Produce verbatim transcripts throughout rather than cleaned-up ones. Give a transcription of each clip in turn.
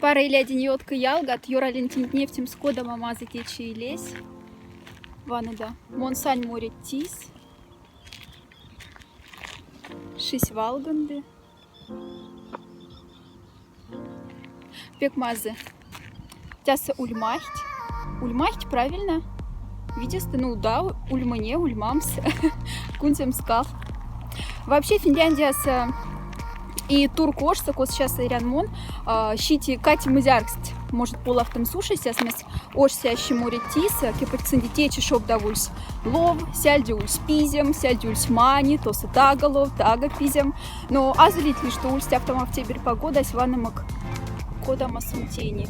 Пара илядень ётка ялгат, ёралин тинтнефтемс, кода ма мазы течи илесь. Ваны да. Мон сань мореть тис. Шись валгонды. Пек мазы. Тяса ульмахть. Ульмахть, правильно? Видестэ, ну да, ульмыне, ульмамс. Кунсемскал. Вообще Финляндияса и турк ошса, косо сейчас эрян мон, а, сети кати мзяркст, может, полавтомс уши, сейчас мес ошса аще мореть тис, кепоть сынди течи шогда ульсь лов, сяльди ульсь пизем, сяльди ульсь мани, тоса тага лов, тага пизем. Но азалить ли, что ульсь тяфтама в тебер погодась, ванымок кода ма сунтени.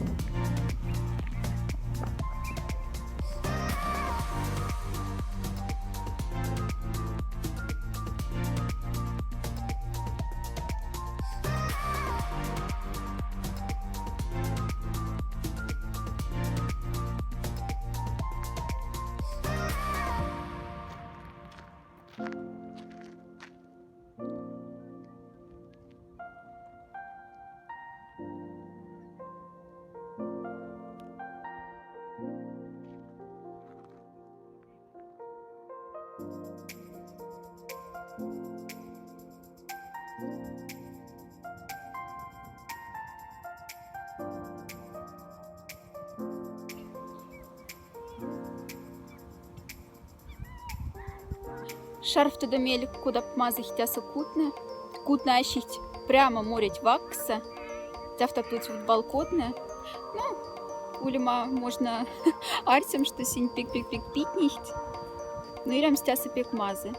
Шарфтода мель, кода мазых тяса кутны. Кутны ассихть прямо мореть вакса. Тяфтак тутсь вот балкотны. Ну, улема можно арсем, что синь пек-пек-пек питнихть. Но эрямс тяса пек мазы.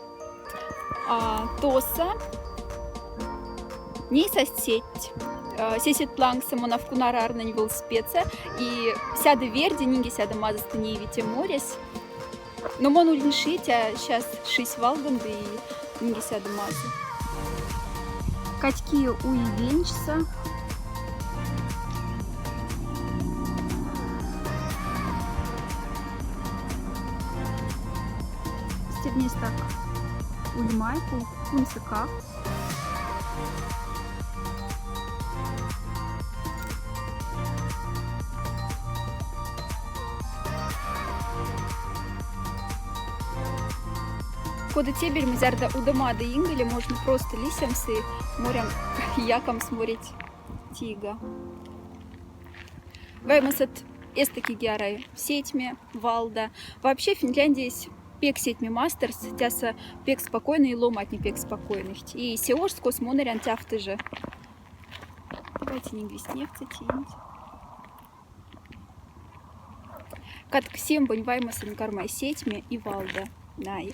А, тоса. Ней сась сеть. А, сесет лангса мон авкунара арнань велосипедса. И сяда верди, нинге сяда мазыста ней вите морясь. Но мон улинши, тя сейчас шись валгонды и нинге сяда мазы. Катьки уй венчса. Стирнестак ульмай, ку-, кунсыкак. Кода теберь, мзярда удомада ингыле, можно просто лисемс и морям якомс мореть тига. Вай ма сат эстаки гярай сетьме, валда. Вообще Финляндиясь пек сетьме мастерс, тяса пек спокойно и ломатне пек спокойно. И се ошс косо мон эрян тяфты же. Давайте не гвисневцы тинть. Катк сембонь вай ма сэн кармай сетьме и валда. Най.